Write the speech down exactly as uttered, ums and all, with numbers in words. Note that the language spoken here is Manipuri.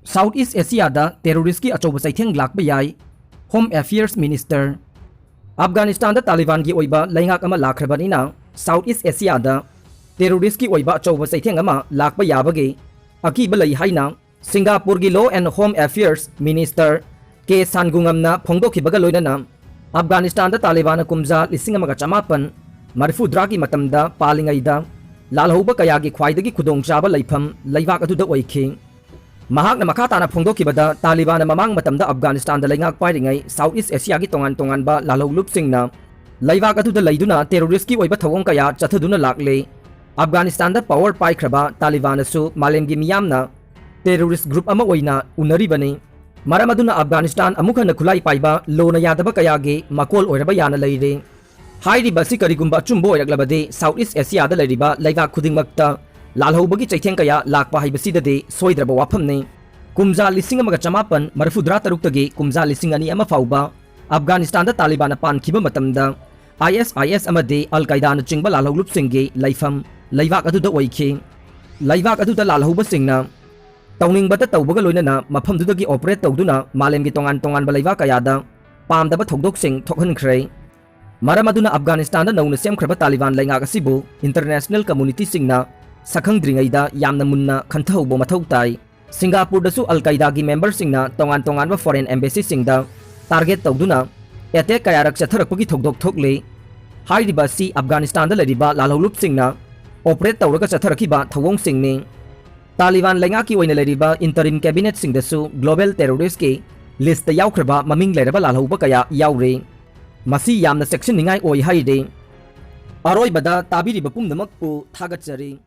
South East Asiaꯗ terroristꯀꯤ ꯑꯆꯧꯕ ꯆꯩꯊꯦꯡ ꯂꯥꯛꯄ ꯌꯥꯏ, Home Affairs Minister꯫ ꯑꯐꯒꯥꯅꯤꯁꯇꯥꯟꯗ ꯇꯥꯂꯤꯕꯥꯟꯒꯤ ꯑꯣꯏꯕ ꯂꯩꯉꯥꯛ ꯑꯃ ꯂꯥꯛꯈ꯭ꯔꯕꯅꯤꯅ, South East Asiaꯗ terroristꯀꯤ ꯑꯣꯏꯕ ꯑꯆꯧꯕ ꯆꯩꯊꯦꯡ ꯑꯃ ꯂꯥꯛꯄ ꯌꯥꯕꯒꯤ ꯑꯀꯤꯕ ꯂꯩ ꯍꯥꯏꯅ ꯁꯤꯡꯒꯥꯄꯨꯔꯒꯤ Law and Home Affairs Minister K Shanmugam ꯅ ꯐꯣꯡꯗꯣꯛꯈꯤꯕꯒ ꯂꯣꯏꯅꯅ, ꯑꯐꯒꯥꯅꯤꯁꯇꯥꯟꯗ ꯇꯥꯂꯤꯕꯥꯟꯅ ꯀꯨꯝꯖꯥ ꯂꯤꯁꯤꯡ ꯑꯃꯒ ꯆꯃꯥꯄꯟ ꯃꯔꯤꯐꯨꯇꯔꯥꯒꯤ ꯃꯇꯝꯗ ꯄꯥꯜꯂꯤꯉꯩꯗ ꯂꯥꯜꯍꯧꯕ ꯀꯌꯥꯒꯤ ꯈ꯭ꯋꯥꯏꯗꯒꯤ ꯈꯨꯗꯣꯡꯆꯥꯕ ꯂꯩꯐꯝ ꯂꯩꯕꯥꯛ ꯑꯗꯨꯗ ꯑꯣꯏꯈꯤ꯫ ꯃꯍꯥꯛꯅ ꯃꯈꯥ ꯇꯥꯅ ꯐꯣꯡꯗꯣꯛꯈꯤꯕꯗ, ꯇꯥꯂꯤꯕꯥꯟꯅ ꯃꯃꯥꯡ ꯃꯇꯝꯗ ꯑꯐꯒꯥꯅꯤꯁꯇꯥꯟꯗ ꯂꯩꯉꯥꯛ ꯄꯥꯏꯔꯤꯉꯩ South East Asiaꯒꯤ ꯇꯣꯉꯥꯟ ꯇꯣꯉꯥꯟꯕ ꯂꯥꯜꯍꯧꯂꯨꯞꯁꯤꯡꯅ ꯂꯩꯕꯥꯛ ꯑꯗꯨꯗ ꯂꯩꯗꯨꯅ terroristꯀꯤ ꯑꯣꯏꯕ ꯊꯧꯑꯣꯡ ꯀꯌꯥ ꯆꯠꯊꯗꯨꯅ ꯂꯥꯛꯂꯦ꯫ ꯑꯐꯒꯥꯅꯤꯁꯇꯥꯟꯗ power ꯄꯥꯏꯈ꯭ꯔꯕ ꯇꯥꯂꯤꯕꯥꯟꯅꯁꯨ ꯃꯥꯂꯦꯝꯒꯤ ꯃꯤꯌꯥꯝꯅ terrorist group ꯑꯃ ꯑꯣꯏꯅ ꯎꯅꯔꯤꯕꯅꯤ꯫ ꯃꯔꯝ ꯑꯗꯨꯅ ꯑꯐꯒꯥꯅꯤꯁꯇꯥꯟ ꯑꯃꯨꯛ ꯍꯟꯅ ꯈꯨꯠꯂꯥꯏ ꯄꯥꯏꯕ ꯂꯣꯅ ꯌꯥꯗꯕ ꯀꯌꯥꯒꯤ ꯃꯀꯣꯜ ꯑꯣꯏꯔꯕ ꯌꯥꯅ ꯂꯩꯔꯦ꯫ ꯍꯥꯏꯔꯤꯕ ꯑꯁꯤ ꯀꯔꯤꯒꯨꯝꯕ ꯑꯆꯨꯝꯕ ꯑꯣꯏꯔꯛꯂꯕꯗꯤ, South East Asiaꯗ ꯂꯩꯔꯤꯕ ꯂꯩꯕꯥꯛ ꯈꯨꯗꯤꯡꯃꯛꯇ ꯂꯥꯜꯍꯧꯕꯒꯤ ꯆꯩꯊꯦꯡ ꯀꯌꯥ ꯂꯥꯛꯄ ꯍꯥꯏꯕꯁꯤꯗꯗꯤ ꯁꯣꯏꯗ꯭ꯔꯕ ꯋꯥꯐꯝꯅꯤ꯫ ꯀꯨꯝꯖꯥ ꯂꯤꯁꯤꯡ ꯑꯃꯒ ꯆꯃꯥꯄꯟ ꯃꯔꯤꯐꯨꯇꯔꯥ ꯇꯔꯨꯛꯇꯒꯤ ꯀꯨꯝꯖꯥ ꯂꯤꯁꯤꯡ ꯑꯅꯤ ꯑꯃ ꯐꯥꯎꯕ ꯑꯐꯒꯥꯅꯤꯁꯇꯥꯟꯗ ꯇꯥꯂꯤꯕꯥꯟꯅ ꯄꯥꯟꯈꯤꯕ ꯃꯇꯝꯗ, ISIS ꯑꯃꯗꯤ ꯑꯜ ꯀꯥꯏꯗꯥꯅꯆꯤꯡꯕ ꯂꯥꯜꯍꯧꯂꯨꯞꯁꯤꯡꯒꯤ ꯂꯩꯐꯝ ꯂꯩꯕꯥꯛ ꯑꯗꯨꯗ ꯑꯣꯏꯈꯤ꯫ ꯂꯩꯕꯥꯛ ꯑꯗꯨꯗ ꯂꯥꯜꯍꯧꯕꯁꯤꯡꯅ ꯇꯧꯅꯤꯡꯕꯇ ꯇꯧꯕꯒ ꯂꯣꯏꯅꯅ ꯃꯐꯝꯗꯨꯗꯒꯤ operate ꯇꯧꯗꯨꯅ ꯃꯥꯂꯦꯝꯒꯤ ꯇꯣꯉꯥꯟ ꯇꯣꯉꯥꯟꯕ ꯂꯩꯕꯥꯛ ꯀꯌꯥꯗ ꯄꯥꯝꯗꯕ ꯊꯧꯗꯣꯛꯁꯤꯡ ꯊꯣꯛꯍꯟꯈ꯭ꯔꯦ꯫ ꯃꯔꯝ ꯑꯗꯨꯅ ꯑꯐꯒꯥꯅꯤꯁꯇꯥꯟꯗ ꯅꯧꯅ ꯁꯦꯝꯈ꯭ꯔꯕ ꯇꯥꯂꯤꯕꯥꯟ ꯂꯩꯉꯥꯛ ꯑꯁꯤꯕꯨ international communityꯁꯤꯡꯅ ꯁꯛꯈꯪꯗ꯭ꯔꯤꯉꯩꯗ ꯌꯥꯝꯅ ꯃꯨꯟꯅ ꯈꯟꯊꯍꯧꯕ ꯃꯊꯧ ꯇꯥꯏ꯫ ꯁꯤꯡꯒꯥꯄꯨꯔꯗꯁꯨ ꯑꯜ ꯀꯥꯏꯗꯥꯒꯤ memberꯁꯤꯡꯅ ꯇꯣꯉꯥꯟ ꯇꯣꯉꯥꯟꯕ foreign embassyꯁꯤꯡꯗ target ꯇꯧꯗꯨꯅ attack ꯀꯌꯥꯔꯛ ꯆꯠꯊꯔꯛꯄꯒꯤ ꯊꯧꯗꯣꯛ ꯊꯣꯛꯂꯤ꯫ ꯍꯥꯏꯔꯤꯕ ꯑꯁꯤ ꯑꯐꯒꯥꯅꯤꯁꯇꯥꯟꯗ ꯂꯩꯔꯤꯕ ꯂꯥꯜꯍꯧꯂꯨꯞꯁꯤꯡꯅ operate ꯇꯧꯔꯒ ꯆꯠꯊꯔꯛꯈꯤꯕ ꯊꯧꯑꯣꯡꯁꯤꯡꯅꯤ꯫ ꯇꯥꯂꯤꯕꯥꯟ ꯂꯩꯉꯥꯛꯀꯤ ꯑꯣꯏꯅ ꯂꯩꯔꯤꯕ interim cabinetꯁꯤꯡꯗꯁꯨ global terroristꯀꯤ listꯇ ꯌꯥꯎꯈ꯭ꯔꯕ ꯃꯃꯤꯡ ꯂꯩꯔꯕ ꯂꯥꯜꯍꯧꯕ ꯀꯌꯥ ꯌꯥꯎꯔꯤ꯫ ꯃꯁꯤ ꯌꯥꯝꯅ ꯆꯦꯛꯁꯤꯟꯅꯤꯡꯉꯥꯏ ꯑꯣꯏ ꯍꯥꯏꯔꯤ꯫ ꯑꯔꯣꯏꯕꯗ ꯇꯥꯕꯤꯔꯤꯕ ꯄꯨꯝꯅꯃꯛꯄꯨ ꯊꯥꯒꯠꯆꯔꯤ꯫